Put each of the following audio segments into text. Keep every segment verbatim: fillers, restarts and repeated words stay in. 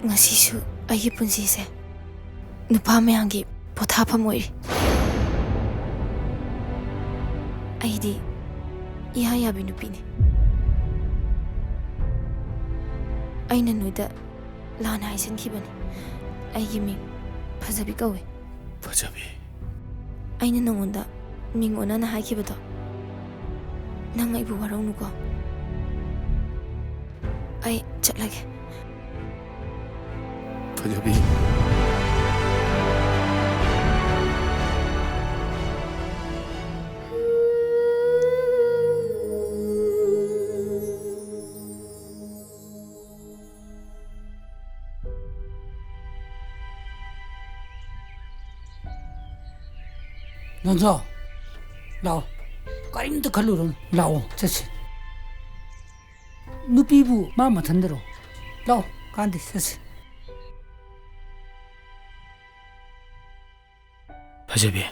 ꯉꯁꯤꯁꯨ ꯑꯩꯒꯤ ꯄꯨꯟꯁꯤꯁꯦ ꯅꯨꯄꯥ ꯃꯌꯥꯝꯒꯤ ꯄꯣꯊꯥꯐꯝ ꯑꯣꯏꯔꯤ꯫ ꯑꯩꯗꯤ ꯏꯌꯥ ꯌꯥꯕꯤ ꯅꯨꯄꯤꯅꯤ꯫ ꯑꯩꯅ ꯅꯣꯏꯗ ꯂꯥꯟꯅ ꯍꯥꯏꯖꯤꯟꯈꯤꯕꯅꯤ꯫ ꯑꯩꯒꯤ ꯃꯤꯡ ꯐꯖꯕꯤ ꯀꯧꯏ꯫ ꯐꯖꯕꯤ꯫ ꯑꯩꯅ ꯅꯉꯣꯟꯗ ꯃꯤꯡ ꯑꯣꯟꯅꯅ ꯍꯥꯏꯈꯤꯕꯗꯣ, ꯅꯪ ꯑꯩꯕꯨ ꯋꯥꯔꯧꯅꯨꯀꯣ꯫ ꯑꯩ ꯆꯠꯂꯒꯦ꯫ ꯐꯖꯕꯤ꯫ ꯅꯣꯟꯖꯣ, ꯂꯥꯛꯑꯣ꯫ ꯀꯔꯤꯝꯇ ꯈꯜꯂꯨꯔꯅꯨ꯫ ꯂꯥꯛꯑꯣ, ꯆꯠꯁꯤ꯫ ꯅꯨꯄꯤꯕꯨ ꯃꯥ ꯃꯊꯟꯗꯔꯣ? ꯂꯥꯛꯑꯣ, ꯀꯥꯟꯗꯦ, ꯆꯠꯁꯤ꯫ ꯐꯖꯕꯤ꯫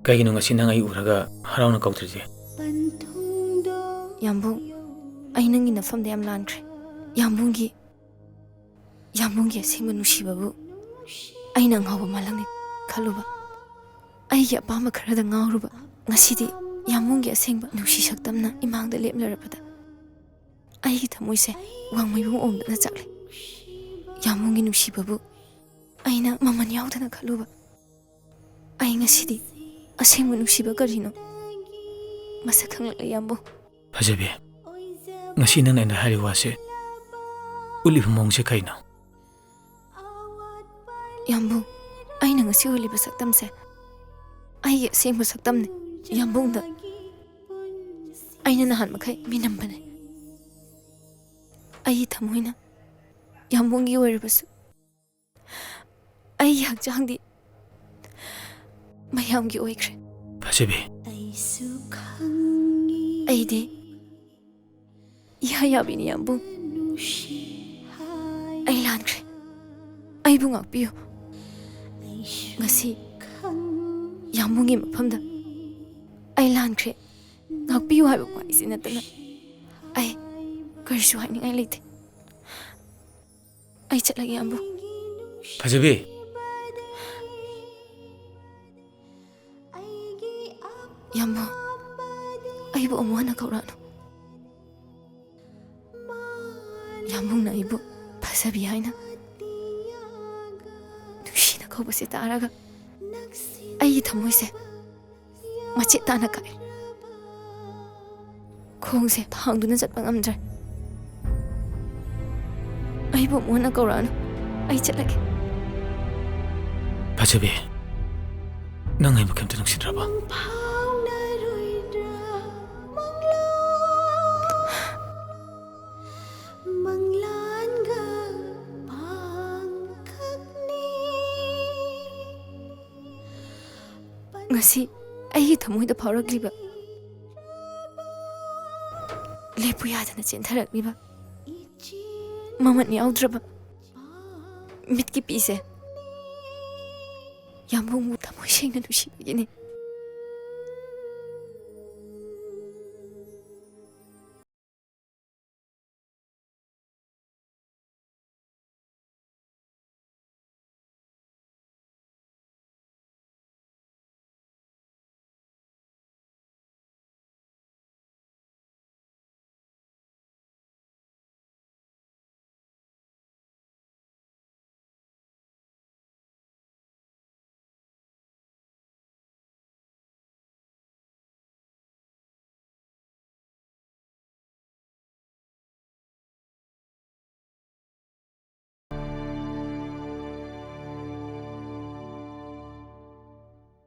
ꯀꯩꯒꯤꯅꯣ ꯉꯁꯤ ꯅꯪ ꯑꯩ ꯎꯔꯒ ꯍꯔꯥꯎꯅ ꯀꯧꯗ꯭ꯔꯤꯁꯦ? ꯌꯥꯝꯕꯨꯡ, ꯑꯩ ꯅꯪꯒꯤ ꯅꯐꯝꯗ ꯌꯥꯝ ꯂꯥꯟꯈ꯭ꯔꯦ꯫ ꯌꯥꯝꯕꯨꯡꯒꯤ, ꯌꯥꯝꯕꯨꯡꯒꯤ ꯑꯁꯦꯡꯕ ꯅꯨꯡꯁꯤꯕꯕꯨ ꯑꯩꯅ ꯑꯉꯥꯎꯕ ꯃꯥꯂꯪꯅꯤ ꯈꯜꯂꯨꯕ, ꯑꯩꯒꯤ ꯑꯄꯥꯝꯕ ꯈꯔꯗ ꯉꯥꯎꯔꯨꯕ꯫ ꯉꯁꯤꯗꯤ ꯌꯥꯝꯕꯨꯡꯒꯤ ꯑꯁꯦꯡꯕ ꯅꯨꯡꯁꯤ ꯁꯛꯇꯝꯅ ꯏꯃꯥꯡꯗ ꯂꯦꯞꯂꯔꯕꯗ ꯑꯩꯒꯤ ꯊꯃꯣꯏꯁꯦ ꯋꯥꯡꯃꯩꯕꯨꯡ ꯑꯣꯝꯗꯅ ꯆꯥꯛꯂꯦ꯫ ꯌꯥꯝꯕꯨꯡꯒꯤ ꯅꯨꯡꯁꯤꯕꯕꯨ ꯑꯩꯅ ꯃꯃꯜ ꯌꯥꯎꯗꯅ ꯈꯜꯂꯨꯕ꯫ ꯑꯩ ꯉꯁꯤꯗꯤ ꯑꯁꯦꯡꯕ ꯅꯨꯡꯁꯤꯕ ꯀꯔꯤꯅꯣ ꯃꯁꯛ ꯈꯪꯂꯛꯂꯦ, ꯌꯥꯝꯕꯨꯡ꯫ ꯐꯖꯕꯤ, ꯉꯁꯤ ꯅꯪꯅ ꯑꯩꯉꯣꯟꯗ ꯍꯥꯏꯔꯤꯕ ꯋꯥꯁꯦ, ꯎꯠꯂꯤꯕ ꯃꯑꯣꯡꯁꯦ ꯀꯩꯅꯣ? ꯌꯥꯝꯕꯨꯡ, ꯑꯩꯅ ꯉꯁꯤ ꯎꯠꯂꯤꯕ ꯁꯛꯇꯝꯁꯦ ꯑꯩꯒꯤ ꯑꯁꯦꯡꯕ ꯁꯛꯇꯝꯅꯤ꯫ ꯌꯥꯝꯕꯨꯡꯗ ꯑꯩꯅ ꯅꯍꯥꯟ ꯃꯈꯩ ꯃꯤꯅꯝꯕꯅꯦ꯫ ꯑꯩꯒꯤ ꯊꯃꯣꯏꯅ ꯌꯥꯝꯕꯨꯡꯒꯤ ꯑꯣꯏꯔꯕꯁꯨ, ꯑꯩꯒꯤ ꯍꯛꯆꯥꯡꯗꯤ ꯃꯌꯥꯝꯒꯤ ꯑꯣꯏꯈ꯭ꯔꯦ꯫ ꯐꯖꯕꯤ꯫ ꯑꯩꯗꯤ ꯏꯌꯥ ꯌꯥꯕꯤꯅꯤ, ꯌꯥꯝꯕꯨꯡ꯫ ꯑꯩ ꯂꯥꯟꯈ꯭ꯔꯦ꯫ ꯑꯩꯕꯨ ꯉꯥꯛꯄꯤꯌꯨ꯫ ꯉꯁꯤ ꯌꯥꯝꯕꯨꯡꯒꯤ ꯃꯐꯝꯗ ꯑꯩ ꯂꯥꯟꯈ꯭ꯔꯦ꯫ ꯉꯥꯛꯄꯤꯌꯨ ꯍꯥꯏꯕ ꯋꯥꯍꯩꯁꯤ ꯅꯠꯇꯅ ꯑꯩ ꯀꯔꯤꯁꯨ ꯍꯥꯏꯅꯤꯡꯉꯥꯏ ꯂꯩꯇꯦ꯫ ꯑꯩ ꯆꯠꯂꯒꯦ, ꯌꯥꯝꯕꯨꯡ꯫ ꯐꯖꯕꯤ꯫ ꯌꯥꯝꯕꯨꯡ, ꯑꯩꯕꯨ ꯑꯃꯨꯛ ꯍꯟꯅ ꯀꯧꯔꯛꯑꯅꯨ꯫ ꯌꯥꯝꯕꯨꯡꯅ ꯑꯩꯕꯨ ꯐꯖꯕꯤ ꯍꯥꯏꯅ ꯅꯨꯡꯁꯤꯅ ꯀꯧꯕꯁꯦ ꯇꯥꯔꯒ ꯑꯩꯒꯤ ꯊꯃꯣꯏꯁꯦ ꯃꯆꯦꯠ ꯇꯥꯅ ꯀꯥꯏ꯫ ꯈꯣꯡꯁꯦ ꯊꯥꯡꯗꯨꯅ ꯆꯠꯄ ꯉꯝꯗ꯭ꯔꯦ꯫ ꯑꯩꯕꯨ ꯑꯃꯨꯛ ꯍꯟꯅ ꯀꯧꯔꯛꯑꯅꯨ꯫ ꯑꯩ ꯆꯠꯂꯒꯦ꯫ ꯐꯖꯕꯤ, ꯅꯪ ꯑꯩꯕꯨ ꯀꯩꯝꯇ ꯅꯨꯡꯁꯤꯗ꯭ꯔꯕ? ꯉꯁꯤ ꯑꯩꯒꯤ ꯊꯃꯣꯏꯗ ꯐꯥꯎꯔꯛꯂꯤꯕ, ꯂꯦꯞꯄꯨ ꯌꯥꯗꯅ ꯆꯦꯟꯊꯔꯛꯂꯤꯕ, ꯃꯃꯜ ꯌꯥꯎꯗ꯭ꯔꯕ ꯃꯤꯠꯀꯤ ꯄꯤꯁꯦ ꯌꯥꯝꯕꯨꯡꯕꯨ ꯊꯃꯣꯏ ꯁꯦꯡꯅ ꯅꯨꯡꯁꯤꯕꯒꯤꯅꯤ꯫